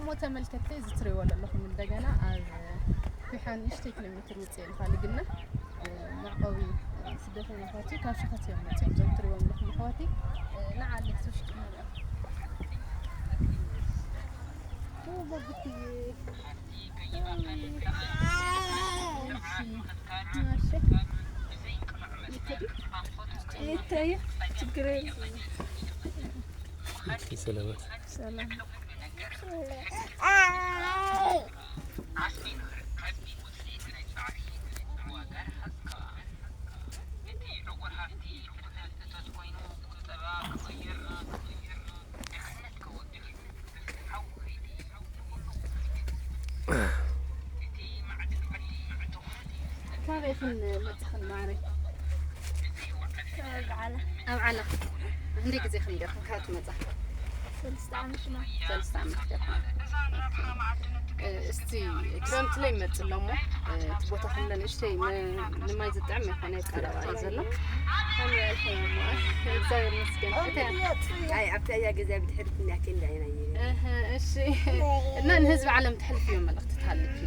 እሞ ተመልከትቲ፣ እዚ ትሪእዎ ዘለኹም እንደገና ኣብ ፊሓ ንእሽተይ ኪሎ ሜትር ውፅእ ኢልካ ልግነ መዕቆቢ ስደተኛታት እዩ። ካብ ሸኸት እዮም መፅኦም እዞም ትሪእዎም ዘለኹም ኣሕዋተይ። ንዓሊ ውሽጢ ንሪኦ። ይታየ ችግር የለም። ሰላም። ካበይ ኢኽን መፅኽን ማዕረይ? ኣብ ዓላ። ኣብ ዓላ። ክንደይ ግዜ ኢኽን ደርኹም ካብ ትመፃ? ሰለስተ ዓመት ነው። ሰለስተ ዓመት ደርኹም። እ፣ እስቲ ክረምቲ ላይ ይመፅእ ኣሎ እሞ፣ እ፣ እቲ ቦታ ክንደ ንእሽተይ ን-፣ ንማይ ዝጥዕም ይኾነ ቀረባ እዩ ዘሎ። ከመይ ኣልኩም እሞ? እግዚኣብሔር ይመስገን። እቲ ኣይ፣ ኣብቲ ኣያ ገዛ ብድሕሪት እንዲያ ከንዳ ኢና እየ። እህ፣ እሺ። እና ንህዝቢ ዓለም ተሕልፍዮ መልእኽቲ ተሃልኪ፣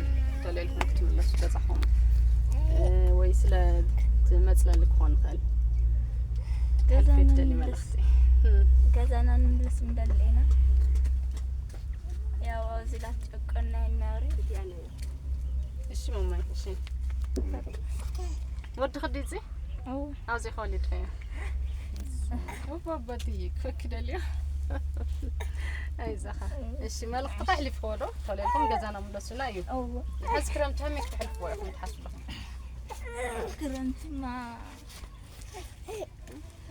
ቶሎ ኢልኩም ክትምለሱ ገዛኹም፣ እ፣ ወይ ስለ ትመጽለሊ ክኾን ይኽእል። ተሕልፊ ገዛና ትደሊ ንምለስ። መልእኽቲ። እም። ገዛና ንምለስ እንደሊ ኢና። ያው ኣብዚ ላትጨቆና ይናሪ። እሺ፣ ማማይ፣ እሺ። ወዲ ኸዲጂ? ኣዎ። ኣብዚ ኸሊድ ከያ። ኡፍ፣ ኣባትይ፣ ክክ ደልዮ። ኣይዛኻ። እሺ፣ መልእኽቲ ከሕልፍዎ ዶ? ቶሎ ኢልኩም ገዛና ምለሱና እዩ። ኣዎ። ሕዚ ክረምቲ ከመይ ክትሕልፍዎ ኢኹም ትሓስቡ? ክረምቲማ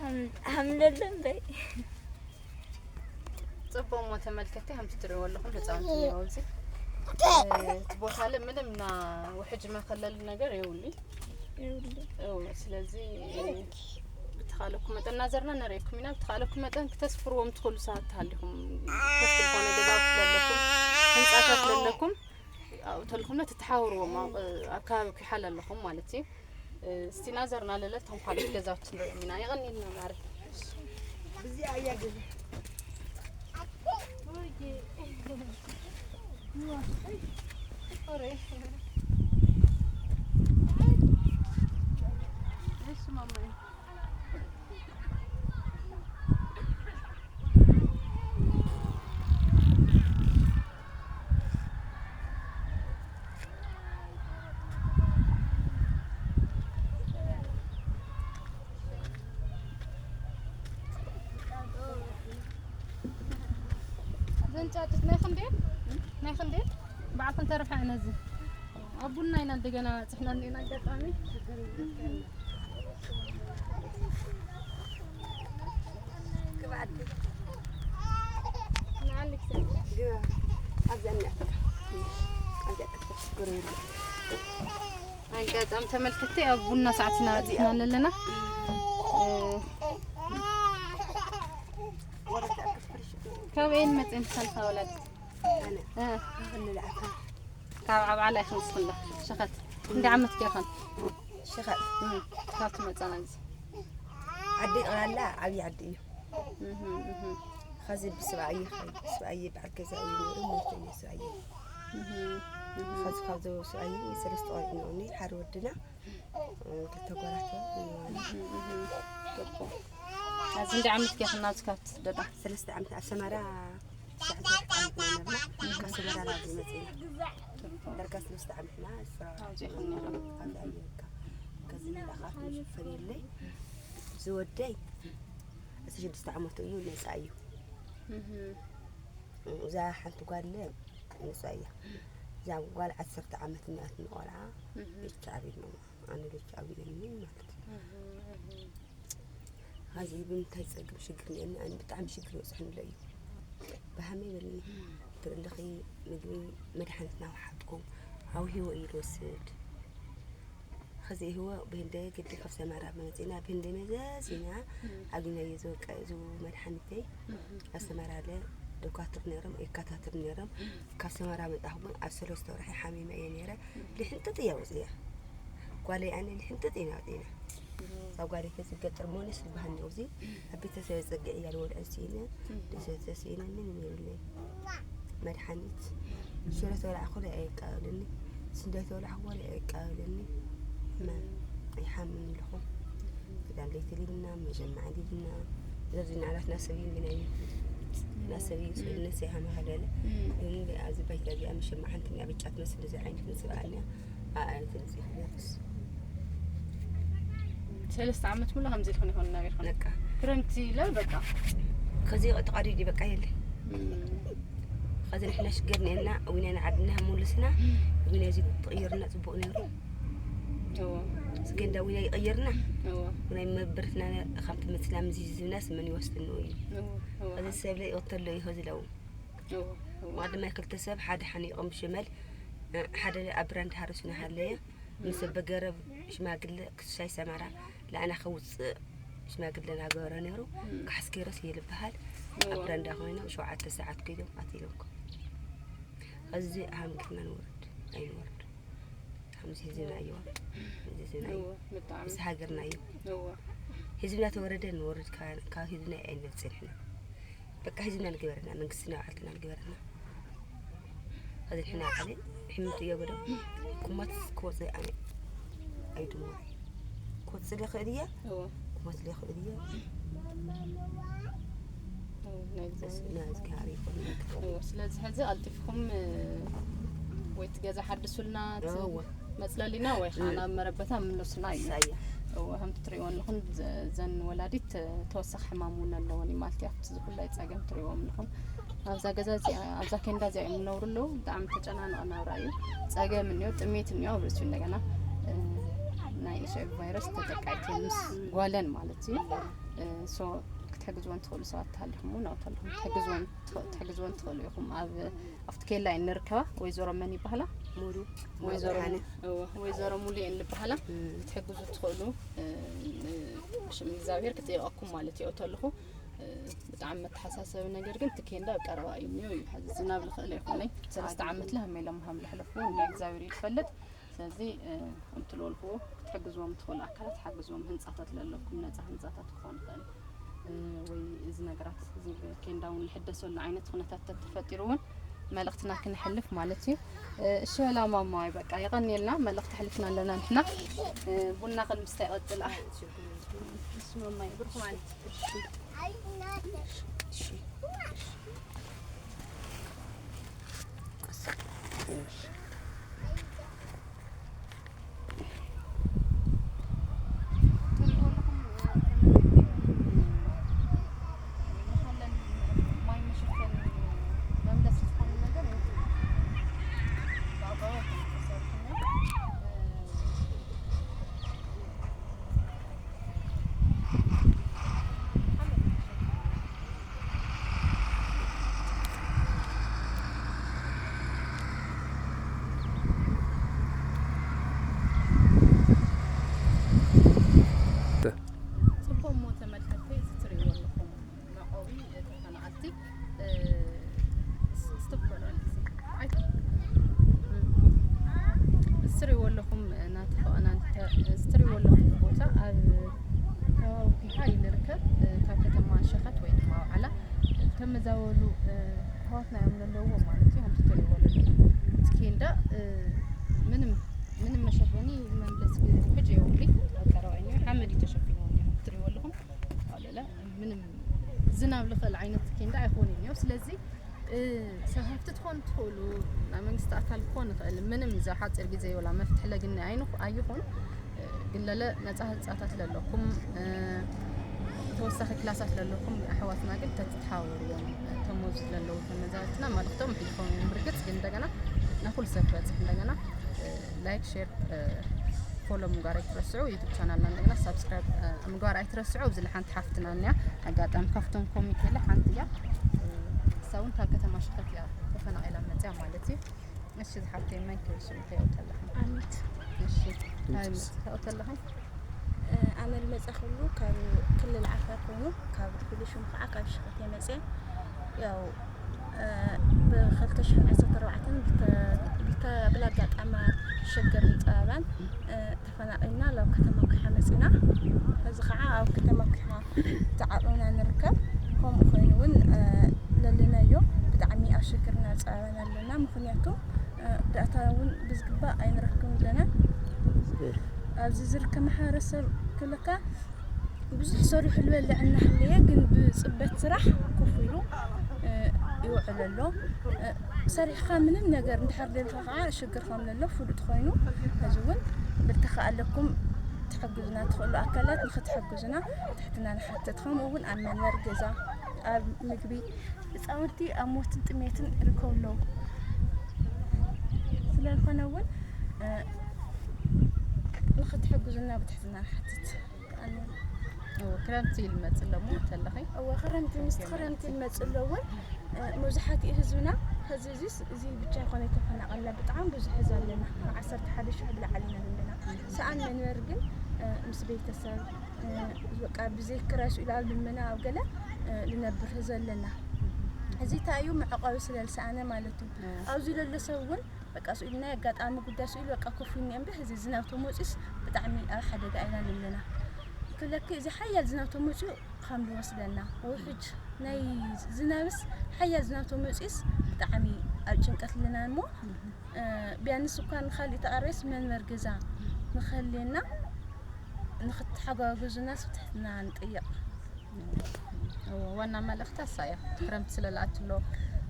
ሃም-፣ ሃምለሎ እምበይ። ጽቡቕ እሞ ተመልከቲ፣ ከምቲ ትርእይዎ ኣለኹም ህጻውንቲ እኒአው ኣብዚ። እ፣ እቲ ቦታ ለ ምንም ና ውሕጅ መኸለሊ ነገር የብሉን። የብሉን። እው፣ ስለዚ ብተኻለኩም መጠን እናዘርና ነርእየኩም ኢና። ብተኻለኩም መጠን ክተስፍርዎም ትኽእሉ ሰባት ተሃሊኹም፣ ክፍቲ ዝኾነ ገዛውቲ ለለኩም፣ ህንጻታት ለለኩም፣ ኣብኡ ተልኩም ለ ትተሓወርዎም፣ ኣብ፣ ኣብ ከባቢ ኪሓል ኣለኹም ማለት እዩ። እስቲ ናዘርና ለለ እቶም ካልኦት ገዛውቲ ንሪኦም ኢና። የቐንየልና ማረ። ብዚኣ እያ ገዛ። እሺ ማማዬ። ዘንጫጭት ናይ ክንዴ? ናይ ክንዴ? በዓል ክንተ ረብሓ ነዚ? ኣብ ቡና ኢና እንደገና በጺሕና እኒኤና ኣጋጣሚ። ግባ ዓዲ። ንዓሊ ክሰብ። ግባ። ኣብዛ እኒኣ። ኣብዛ ሽግር የለን። ኣጋጣሚ ተመልከቲ ኣብ ቡና ሰዓት ኢና በጺሕና ኣለና። እ፣ ወረዳ ክፍሪ ሽግር። ካበየን መጺኤን ሳልሳ ወላዲት? ኣነ። እ። ንልኣካ። ካብ ዓብዓላ ኢኽን ንስኽን ዶ? ሸኸት። ክንደይ ዓመት ጌርኽን? ሸኸት። እም፣ ካብ ትመጻና ግዜ። ዓዲ ጠቕላላ ዓብዪ ዓዲ እዩ። እህ፣ እህ። ኸዚ ብስብኣይ ይኸይድ፣ ብስብኣይ በዓል ገዛ እዩ ነይሩ፣ ሞይተኛ ስብኣይ። እህ፣ እህ። ኸዚ ካብዚ ስብኣይ ሰለስተ ቆልዑ እኒኦኒ፣ ሓደ ወድና፣ እ፣ ክልተ ጓላት እኒኦኒ። እህ፣ እህ። ጽቡቕ። ኣብዚ እንደ ዓመት ጌርኽን ናብዚ ካብ ትስደዳ? ሰለስተ ዓመት ኣብ ሰመራ ትሽዓተ ዓመት ኢና ነርና። ካብ ሰመራ ናብዚ መጺና። ዳርጋ ሰለስተ ዓመትና ስራ ኣብዚ ኢኹም ነይርኩም? ኣብዚ ኣሜሪካ። ከዚ ንላኻት ዝሽፈን የለይ። ዝወደይ ኣስራ ሽዱሽተ ዓመቱ እዩ፣ ነጻ እዩ። እህ። እዛ ሓንቲ ጓል ነጻ እያ። እዛ ጓል ዓሰርተ ዓመት እኒኣትኒ ቆልዓ፣ እህ። ኤች ኣር ቪ እሞ ኣነ ዶ ኤች ኣር ቪ ነኒ ማለት እዩ። እህ፣ እህ። ሐዚ ብምንታይ ጸገም ሽግር ነኒ፣ ኣነ ብጣዕሚ ሽግር ይበጽሐኒ ኣሎ እዩ። ብሃመይ በልኒ። ትርኢ ኣለኺ፣ ምግቢ መድሓኒት እናወሓጥኩ፣ ሃው ሂወ እዩ ዝወስድ። ኸዚ ሂወ ብህንደ ግዲ ካብ ሰመራ መጺና፣ ብህንደ መዘዝ ኢና እም። ኣግኛዮ ዝወቀ፣ እዚ መድሓኒተይ እም። ኣብ ሰመራ ኣለ፣ ዶኳትር ነይሮም፣ የካታትር ነይሮም። ካብ ሰመራ መጻኹ ግን ኣብ ሰለስተ ወርሒ ሓሚመ እየ ነይረ። እም። ልሕንጥጥ እያ ወጽያ። ጓለይ ኣነ ልሕንጥጥ ኢና ወጺና። እዛ ጓለይ ከዚ ገጠር ሞነስ ዝበሃል ነው። እዚ ኣብ ቤተሰብ ጸግዕ እያ ልወልዐ ስኢነ፣ እም። ልሰተ ስኢነ፣ ምንም የብለይ። መድሓኒት ሽሮ ተበላዕኩ ኣይቀበለኒ፣ ስንዳይ ተበላዕኩ ኣይቀበለኒ። መ ኣይሓምን ኣለኹ። ክዳን ለይቲ ሊብና፣ መሸማዕ ሊብና። ዘዚ ንዓላት ናሰብይን ግን ኣይነት ናሰብይን ስእልነት ዘይሃመሃለለ። ግን ኣብዚ ባይታ እዚኣ መሸማዕ ሓንቲ እያ ብጫ ትመስል፣ እዚ ዓይነት ምጽባዕንያ። ኣኣ ትምጽእ ፍለክስ። ሰለስተ ዓመት ሙሉ ከምዚ ኢልኩም ይኾን ነቢርኩም? በቃ። ክረምቲ ኢለ በቃ። ከዚ ተቃዲዲ በቃ የለ። ከዚ ንሕና ሽገር ነና፣ ዊና ንዓድና ሙልስና፣ ዊና እዚ ትቕይርና ጽቡቕ ነይሩ። እዎ፣ ስገንዳ ዊና ይቕይርና። እዎ። ዊና መብርትና፣ ከምቲ መጽላ ምዚ ዝብናስ መን ይወስድን እዩ። እዎ፣ እዎ። ከዚ ሰብ ለይ ይቕተሎ ይሆ ዝለው። እዎ፣ እዎ። ዋድማ ክልተ ሰብ ሓደ ሓኒቆም ብሽመል፣ ሓደ ኣብ ብራንድ ሃረሱና ሃለየ። ምስ በገረብ ሽማግለ ክሳይ ሰመራ ለኣና ከውፅእ ሽማግለ ናገበረ ነይሩ። እም። ካሕስኬሮስ ይልበሃል። እዎ። ኣብ ብራንዳ ኮይኖም ሸውዓተ ሰዓት ከይዶም ኣትሎም። እዚ ሃምግርና ንወርድ ኣይንወርድ። ከምዚ ህዝብና እዩ። እዚ ህዝብና እዩ። እዎ፣ ብጣዕሚ። እዚ ሃገርና እዩ። እዎ። ህዝብና ተወረደ ንወርድ፣ ካብ፣ ካብ ህዝብና ኣይንበልፅን ንሕና። በቃ ህዝብና ንግበረና፣ መንግስትና ባዕልትና ንግበረና። ከዚ ንሕና ዓሊ ሕምት እዮ ገዶ ኩማት ክወፅእ ኣነ ኣይድሞ። ክወፅእ ልኽእል እየ፣ እዎ። ኩማት ልኽእል እየ። እዎ፣ ናይ እግዚኣብሔር። ናይ እግዚኣብሔር ይኹን። እዎ፣ ስለዚ ሕዚ ቀልጢፍኩም፣ እ፣ ወይ እቲ ገዛ ሓድሱልና፣ እቲ እዎ። መፅለሊና ወይ ከዓ እም። ናብ መረበታ ምለሱና እዩ። ሳያ። እዎ፣ ከምቲ ትሪእዎ ኣለኹም ዘ-፣ ዘን ወላዲት፣ እ፣ ተወሳኺ ሕማም እውን ኣለወን እዩ ማለት እዩ። ኣብቲ ዝፍላይ ፀገም ትሪእዎም ኣለኹም። ኣብዛ ገዛ እዚኣ፣ ኣብዛ ኬንዳ እዚኣ እዮም ዝነብሩ ኣለዉ። ብጣዕሚ ተጨናነቐ ናብራ እዩ። ፀገም እኒኦ፣ ጥሜት እኒኦ፣ ኣብ ርእሲኡ እንደገና፣ እ፣ ናይ ኤች ኣይ ቪ ቫይረስ ተጠቃዒት እየን ምስ ጓለን ማለት እዩ። እ፣ ሶ ክትሕግዝወን ትኽእሉ ሰባት ተሃሊኹም እውን ኣብኡ ኣለኹም። ክትሕግዝወን ትኽ-፣ ክትሕግዝወን ትኽእሉ ኢኹም። ኣብ፣ ኣብቲ ኬላ እየን ንርከባ። ወይዘሮ መን ይበሃላ? ሙሉ ወይዘሮ ብርሃነ። እዎ፣ ወይዘሮ ሙሉ እየን ዝበሃላ። እም። ክትሕግዙ ትኽእሉ፣ እ፣ እ፣ ብሽም እግዚኣብሔር ክጥይቐኩም ማለት እዩ። ኣብኡ ኣለኹ። እ፣ ብጣዕሚ መተሓሳሰቢ ነገር ግን እቲ ኬንዳ ኣብ ቀረባ እዩ እኒኦ እዩ። ሕዚ ዝናብ ልኽእል ኣይኮነይ። ሰለስተ ዓመት ለህመ ኢሎም ሃም ለሕለፍዎ እንዳ እግዚኣብሔር እዩ ዝፈልጥ። ስለዚ፣ እ፣ ከምቲ ዝበልክዎ ክትሕግዝዎም ትኽእሉ ኣካላት ሓግዝዎም። ህንፃታት ለለኩም ነፃ ህንፃታት ክኾን ይኽእል። እ፣ ወይ እዚ ነገራት እዚ ኬንዳ እውን ልሕደሰሉ ዓይነት ኩነታት ተተፈጢሩ እውን መልእኽትና ክንሕልፍ ማለት እዩ። እ፣ እሺ፣ በላ ማማይ፣ በቃ የቐንየልና፣ መልእኽቲ ኣሕሊፍና ኣለና ንሕና። እ፣ ቡና ክንምስታይ ይቐጽል። እሺ ማማይ፣ ብሩኽ ማለት። እሺ። ጽቡቕ እሞ ተመልከትቲ፣ እዚ ትርእይዎ ኣለኹም መዕቆቢ ተፈናቐልቲ፣ እ፣ ስ-፣ ስቶፕ በሉ፣ ኣይ፣ እዚ ትርእይዎ ኣለኹም ናተፈቐናንተ-፣ እዚ ትርእይዎ ኣለኹም ቦታ ኣብ ከባቢ ኲሓ እዩ ዝርከብ። እ፣ ካብ ከተማ ሸኸት ወይ ድማ ኣውዓላ ተመዛበሉ፣ እ፣ ኣሕዋትና እዮም ዘለውዎ ማለት እዩ። ከምቲ ትርእይዎ ኣለኹም እቲ ኬንዳ፣ እ፣ ምንም፣ ምንም መሸፈኒ መምለሲ ሕጂ የብሉይ። ኣብ ቀረባ እዩ፣ ሓመድ እዩ ተሸፊንዎ እኒኦ። ትርእይዎ ኣለኹም። ኣለለ ምንም ዝናብ ልኽእል ዓይነት ኬንዳ ኣይኾንን እዩ። ስለዚ፣ እ፣ ሰብ ሃፍቲ ትኾኑ ትኽእሉ፣ ናይ መንግስቲ ኣካል ክኾን ይኽእል። ምንም እዚ ሓፂር ግዜ ወላ መፍትሒ ለግኒ ኣይንኹ-፣ ኣይኹን። እ፣ ግን ለለ ነፃ ህንፃታት ለለኩም፣ እ፣ ተወሳኺ ክላሳት ለለኩም ኣሕዋትና ግን ተትተሓባበርዎም። ተሞዝ ለለዉ ተመዛበልትና መልእኽቶም ይኾኑ እዮም። ርግፅ ግን እንደገና ናኹሉ ሰብ ክበፅሕ እንደገና፣ እ፣ ላይክ፣ ሼር፣ እ፣ ፎሎ ምግባር ኣይትረስዑ። ዩቱብ ቻናልና እንደገና ሳብስክራይብ፣ እ፣ ምግባር ኣይትረስዑ። ኣብዚ ለሓንቲ ሓፍትና እኒያ ኣጋጣሚ ካብቶም ኮሚቴ ለ ሓንቲ እያ። እ፣ እሳ እውን ካብ ከተማ ሸኸት እያ ተፈናቒላ መፅያ ማለት እዩ። እሺ ዝሓፍተይ መን ክብል ሽም እንታይ ኣውተለኻ? ኣሚት። እሺ፣ እንታይ መፅእ ኣውተለኻ? ኣነ ዝመፀኹሉ ካብ ክልል ዓፋር ኮይኑ ካብ ፍሉይ ሽሙ ከዓ ካብ ሽኸት እየ መፅየ። ያው ብክልተ ሽሕን ዓሰርተ ኣርባዕተን ብተ-፣ ብተ-፣ ብላጋጣማ ሸገር ምፅባባን ተፈናቒልና ናብ ከተማ ኩሓ መፂና። ሕዚ ከዓ ኣብ ከተማ ኩሓ ተዓቂብና ንርከብ። ከምኡ ኮይኑ እውን ለሊናዮ ብጣዕሚ ኣብ ሽግርና ፃዕራና ኣለና። ምኽንያቱ ዳታ እውን ብዝግባእ ኣይንረክብን ኣለና። ኣብዚ ዝርከብ ማሕበረሰብ ክለካ ብዙሕ ሰሪሑ ዝበልዕ እናሃለየ ግን ብፅበት ስራሕ ኮፍ ኢሉ ይውዕል ኣሎ። ሰሪሕካ ምንም ነገር እንድሕር ደልካ ከዓ ሽግር ከም ዘሎ ፍሉጥ ኮይኑ፣ ሕዚ እውን ብልተኸኣለኩም ትሕግዙና ትኽእሉ ኣካላት ንኽትሕግዙና ትሕትና ንሓትት። ከምኡ እውን ኣብ መንበሪ ገዛ፣ ኣብ ምግቢ፣ ህፃውንቲ ኣብ ሞትን ጥሜትን ይርከቡ ኣለዉ። ስለዝኾነ እውን ንኽትሕግዙና ብትሕትና ንሓትት። ክረምቲ ይልመፅ ኣለሞ ተለኸ እወ ክረምቲ ምስቲ ክረምቲ ይልመፅ ኣለውን። መብዛሕትኡ ህዝብና ሕዚ እዚስ እዚ ብቻ ይኮነ ተፈናቀልና ብጣዕሚ ብዙሕ ህዝቢ ኣለና። ዓሰርተ ሓደ ሽሕ ብላዕሊ ኢና ዘለና። ሰኣን መንበሪ ግን ምስ ቤተሰብ በቃ ብዘይ ክራይ ስኢሉ ኣብ ልመና ኣብ ገለ ዝነብር ህዝቢ ኣለና። እዚ እንታይ እዩ መዕቆቢ ስለ ዝሰኣነ ማለት እዩ። ኣብዚ ለሎ ሰብ እውን በቃ ስኢሉ ናይ ኣጋጣሚ ጉዳይ ስኢሉ በቃ ኮፍ ኢልና እምበር እዚ ዝናብ ተመፂኡስ ብጣዕሚ ኣብ ሓደጋ ኢና ዘለና። ክለኪ እዚ ሓያል ዝናብ ተመፂኡ ከም ዝወስደና ውሕጅ ናይ ዝናብስ ሓያል ዝናብ ተመፂኡስ ብጣዕሚ ኣብ ጭንቀት ኣለና እሞ ቢያንስ እኳ ንካሊእ ተቐረስ መንበር ገዛ ንክህልየና ንክትሓጋገዙና ስብትሕትና ንጥይቕ። ዋና መልእክታ እሳ እያ። ክረምቲ ስለልኣት ኣሎ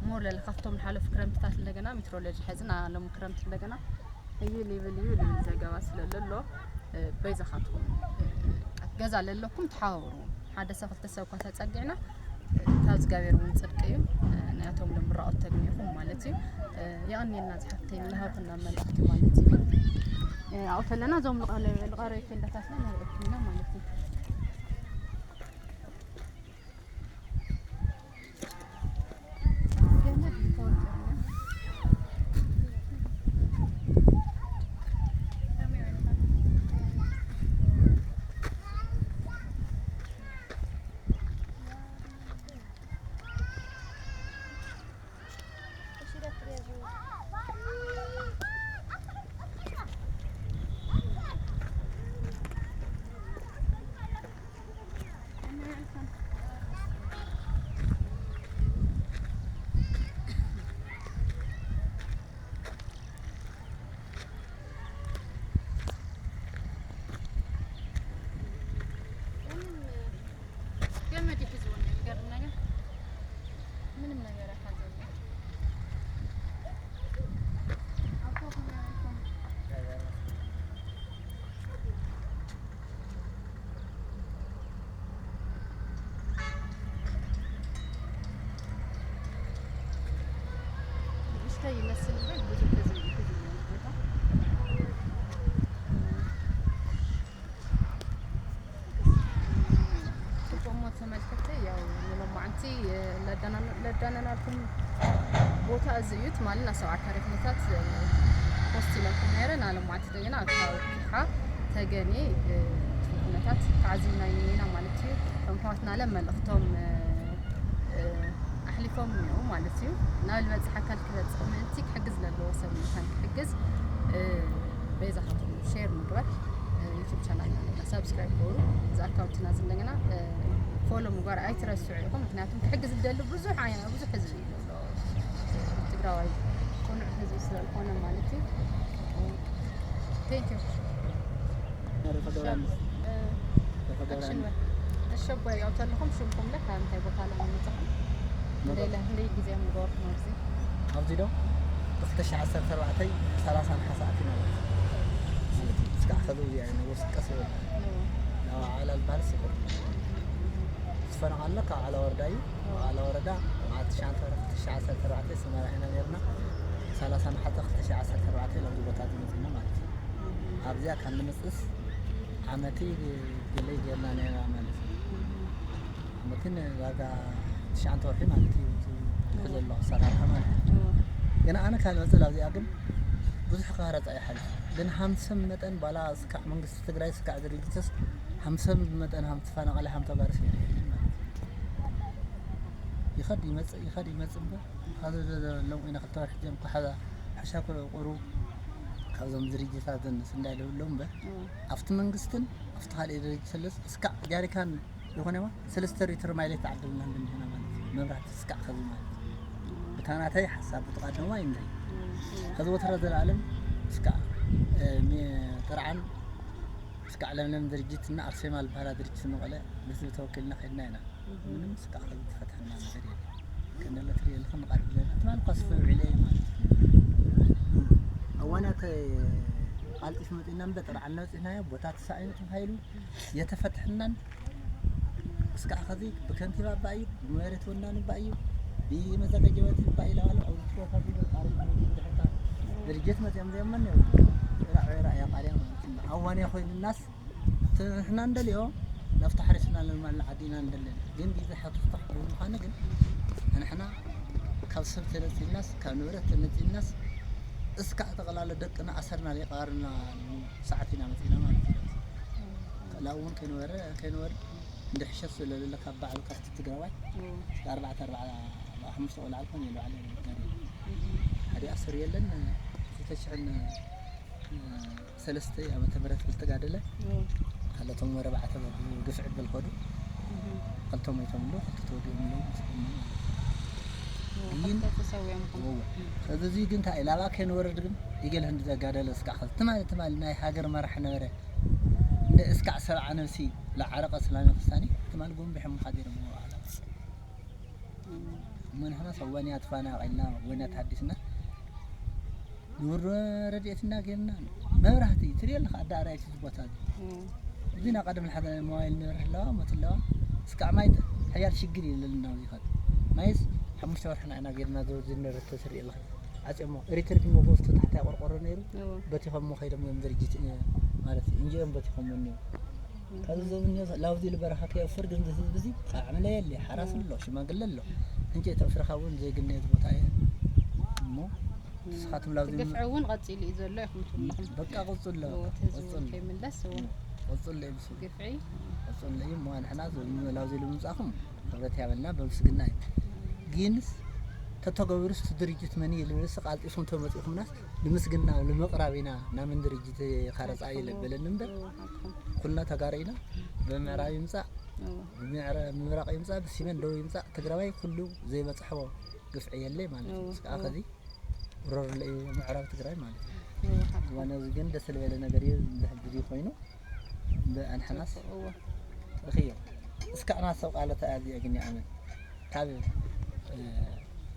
ሞር ለለ ካብቶም ሓለፉ ክረምትታት እንደገና ሜትሮሎጂ ሕዚ ናሎም ክረምቲ እንደገና እዩ ሊብል እዩ ልብል ዘገባ ስለለሎ በይዛኻትኩም ገዛ ለለኩም ተሓባበሩ። ሓደ ሰብ ክልተ ሰብ እኳ ተፀጊዕና ካብ እግዚኣብሔር እውን ፅድቂ እዩ። ናያቶም ንምራኦት ተግኒኹም ማለት እዩ። የቐንየልና ዝሓፍተይ ንሃብና መልእክቲ ማለት እዩ። ኣብኡ ተለና እዞም ልቐረዩ ኬንዳታትና ንርእየኩም ኢና ማለት እዩ። ተመልከተ ያው ንሎማዓንቲ ለዳናናልኩም ቦታ እዚ እዩ ትማሊ ናብ ሰብዓ ካሬ ኩነታት ፖስት ኢለኩም ነይረ። ናሎማዓንቲ እንደገና ኣብ ከባቢ ኩሓ ተገኔ ኩነታት ተዓዚብና ኢና ማለት እዩ። ከም ኣሕዋትና ለ መልእኽቶም ኣሕሊፎም እኒኦ ማለት እዩ። ናብ ዝበፅሕ ኣካል ክበፅሕ ምእንቲ ክሕግዝ ዘለዎ ሰብ ምዃን ክሕግዝ በይዛኻትኩም ሼር ምግባር ዩቱብ ቻናል ሳብስክራይብ ገበሩ። እዚ ኣካውንትና እዚ እንደገና ፎሎ ምግባር ኣይትረስዑ ኢኹም። ምክንያቱም ክሕግዝ ዝደሊ ብዙሕ ኣይ- ብዙሕ ህዝቢ እዩ ዘሎ ትግራዋይ ቁኑዕ ህዝቢ ስለዝኾነ ማለት እዩ። Thank you። ገብረ ኣክሽን በል። እሺ ኣቦይ ያው ተለኹም ሽምኩም ለ ካብ እንታይ ቦታ ለ መመፅኹም እንደለ ክንደይ ግዜ ምገበርኩም ኣብዚ ኣብዚ ዶ ብ ክልተ ሺሕ ዓሰርተ ኣርባዕተ ሰላሳ ነሓሰ ኣቲና ማለት እዩ። እስካዕ ከዚ እዚኣ እዩ ንጉስ ቀስ ይበል። ናብ ዓላ ዝበሃል ስቁር ዝፈነቓልና ካብ ዓላ ወረዳ እዩ። ካብ ዓላ ወረዳ ኣብ ትሽዓተ ወርሒ ክልተ ሺሕ ዓሰርተ ኣርባዕተ ሰመራ ኢና ነርና። ሰላሳ ነሓሰ ክልተ ሺሕ ዓሰርተ ኣርባዕተ ሎምዚ ቦታ እዚ መፂና ማለት እዩ። ኣብዚኣ ካብ ንምፅእስ ዓመቲ ገለይ ጌርና ነርና ማለት እዩ። ዓመትን ዳርጋ ትሽዓተ ወርሒ ማለት እዩ። እቲ ዘሎ ኣሰራርሓ ማለት እዩ። ግን ኣነ ካብ ልመፅእ ኣብዚኣ ግን ብዙሕ ክሃረፃ ይሓልፍ። ግን ሃምሰም መጠን ባላ ስካዕ መንግስቲ ትግራይ ስካዕ ድርጅትስ ሃምሰም መጠን ሃም ተፈናቐለ ሃም ተጋርስ የለን ማለት እዩ። ይኸድ ይመፅእ ይኸድ ይመፅእ እምበር ካብዚ ዘለዉ ኢና ክልተ ወርሒ ጀም ክሓዛ ሓሻ ቁሩ ካብዞም ድርጅታትን ስንዳይ ለብሎም እምበር ኣብቲ መንግስትን ኣብቲ ካልእ ድርጅት ስለስ እስካዕ ጃሪካን ዝኾነ ማ ሰለስተ ሪትር ማይሌት ተዓደልና እንድንሄና ማለት እዩ። መብራህቲ እስካዕ ከዚ ማለት እዩ። እታ ናተይ ሓሳብ ብትቐደማ ይንደይ ከዚ ወትረ ዘለኣለም እስካ ጥርዓን እስካ ለምለም ድርጅት እና ኣርሴማ ዝበሃላ ድርጅት መቐለ ብህዝቢ ተወኪልና ከድና ኢና። ምንም እስካ ከዚ ተፈትሐና ነገር የለ። ከነለ ትሪኦ ኣለካ መቃድ ብለና ትማል ኳስ ፈውዒለ ማለት እዩ። ኣዋናት ቃልጢፍ መፂና እምበር ጥርዓን ነውፅናዮ ቦታ ተሳኢኑ ተባሂሉ የተፈትሐናን እስካዕ ከዚ ብከንቲባ እባ እዩ ብመሬት ወናን እባ እዩ ብመዘጋጀበት እባ እዩ ለባለ ኣብ ትወታ ድሕታ ድርጅት መፅኦም ዘየመን ራዕ ራዕ እያ ቃልያ ማለት እዩ። ኣዋንያ ኮይኑናስ እቲ ንሕና እንደልዮ ናብቲ ሓሪስና ለማልና ዓዲና እንደልን ግን ግዜ ሓቱፍታሕ ብምዃኑ ግን ንሕና ካብ ሰብ ተነፂልናስ ካብ ንብረት ተነፂልናስ እስካዕ ጠቕላላ ደቅና ኣሰርና ዘይቀባርና ሰዓት ኢና መፂና ማለት እዩ። ላው እውን ከይነበረ ከይነበረ እንድሕሸት ስለለለ ካብ ባዕሉ ካብቲ ትግራዋይ እስከ ኣርባዕተ ኣርባዓ ሓሙሽተ ቆልዓ ልኮን የለ ባዕለ ሓደ ኣስር የለን ክልተ ሽሕን ሰለስተ ዓመተ ምህረት ብዝተጋደለ ካለቶም ወረባዕተ ግፍዒ በልኮዱ ክልተ ሞይቶም ኣሎ ክልተ ተወዲኦም ኣሎ። ግን ተሰዊኦም ከዚ ግን እንታይ ላባ ከይንወርድ ግን ይገል ህንዲ ዘጋደለ እስካ ትማል ትማል ናይ ሃገር መራሕ ነበረ እንደ እስካዕ ሰብዓ ነብሲ ለዓረቀ ስላሚ ክስታኒ ትማል ጎንቢሖም ሓዲሮም። እሞ ንሕና ሰዋንያ ትፋና ቀልና ወና ተሓዲስና ንውሮ ረድኤትና ጌርና መብራህቲ ትሪኦ ኣለካ ኣዳኣራይቲ ዝቦታ እዚ እዚ ናብ ቀደም ሓደ ሞባይል ንብርህ ኣለዋ ሞት ኣለዋ እስካዕ ማይ ሓያል ሽግር የለና ይኸድ ማይስ ሓሙሽተ ወርሕና ኢና ጌርና ዝነበረ ተስርኢ ኣለካ ኣፅሞ ኤሌክትሪክ መጎፍቱ ታሕታይ ቆርቆሮ ነይሩ በቲኸሞ ከይዶም እዮም ድርጅት ማለት እዩ እንጂኦም በቲኸሞ እኒኦ ካብዚ ዘብኒ ላውዚ ልበረኻ ከየፍር ግን ዝህዝብ እዚ ዓዕምለ የለ ሓራስ ኣሎ ሽማግለ ኣሎ እንጂ ተፍርኻ እውን ዘይግነየት ቦታ እየ እሞ ንስኻትም ላውዚ ግፍዒ እውን ቀፂሉ እዩ ዘሎ ኢኹም ትብልኹም በቃ ቅፅሎ እቲ ህዝቢ እውን ከይምለስ እውን ቅፅሎ እዩ ምስ ግፍዒ ቅፅሎ እዩ እሞ ንሕና ላውዚ ልምፃኹም ክብረት ያበልና በምስግና እዩ ግንስ ተተገብሩስ ድርጅት መን እዩ ልብልስ ቃልጢፉም ተመፂኹምናስ ንምስግና ንምቕራብ ኢና ናምን ድርጅት ካረፃ የለበለኒ እምበር ኩልና ተጋሩ ኢና ብምዕራብ ይምፃእ ምብራቕ ይምፃእ ብሲመን ደቡብ ይምፃእ ትግራዋይ ኩሉ ዘይበፅሐዎ ግፍዒ የለ ማለት እዩ እስከዓ ከዚ ሮርለ እዩ ምዕራብ ትግራይ ማለት እዩ እዋን እዚ ግን ደስ ዝበለ ነገር እዩ ዝሕግዝ እዩ ኮይኑ ብኣንሕናስ እኽዮ እስከ ኣናሰብ ቃለ ተኣዝየ ግን ይኣምን ካብ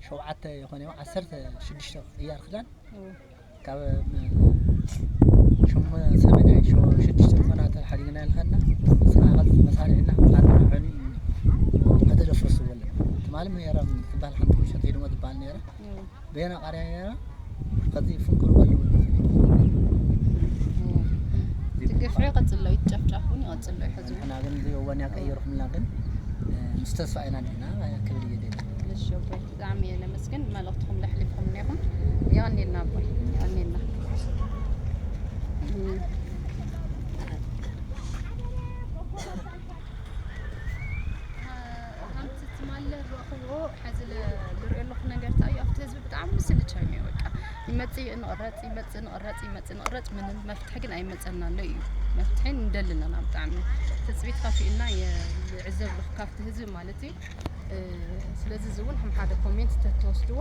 ሸውዓተ ይኾነ ዓሰርተ ሽዱሽተ ቅያር ክዳን ካብ ሰመንያ ሽዱሽተ ዝኾነ ተሓዲግና ይልኸና ስራቐል መሳሪዕና ቃጥራዕኒ ከተደፍርስ ወለ ትማሊ ሜራ ትባል ሓንቲ ሸተይ ድማ ትባል ነራ በየና ቃርያ ነራ ከዚ ፍንቅል ወለ እቲ ግፍዒ ይቐፅሎ ይጨፍጫፍ እውን ይቐፅሎ እዩ ሕዚ ንሕና ግን እዚ እዋን ያቀየርኩምና ግን ምስ ተስፋ ኢና ኣለና ክብል እየ ደሊ እሺ ኣቦይ ብጣዕሚ እየ ነመስግን መልእኽትኹም ለሕሊፍኩም እኒኹም የቐኒልና ኣቦይ የቐኒልና ከምቲ ትማሊ ዝረእኽዎ ሕዚ ዝሪኦ ኣለኹ ነገር እንታይ እዩ ኣብቲ ህዝቢ ብጣዕሚ ስልቻ እዩ በቃ ይመፅእ ንቕረፅ ይመፅእ ንቕረፅ ይመፅእ ንቕረፅ ምንም መፍትሒ ግን ኣይመፀና ኣሎ እዩ መፍትሒ ንደሊ ኣለና ብጣዕሚ ትፅቢት ከፊእልና ይዕዘብ ኣለኹ ካብቲ ህዝቢ ማለት እዩ ስለዚ እዚ እውን ከም ሓደ ኮሜንት ተተወስድዎ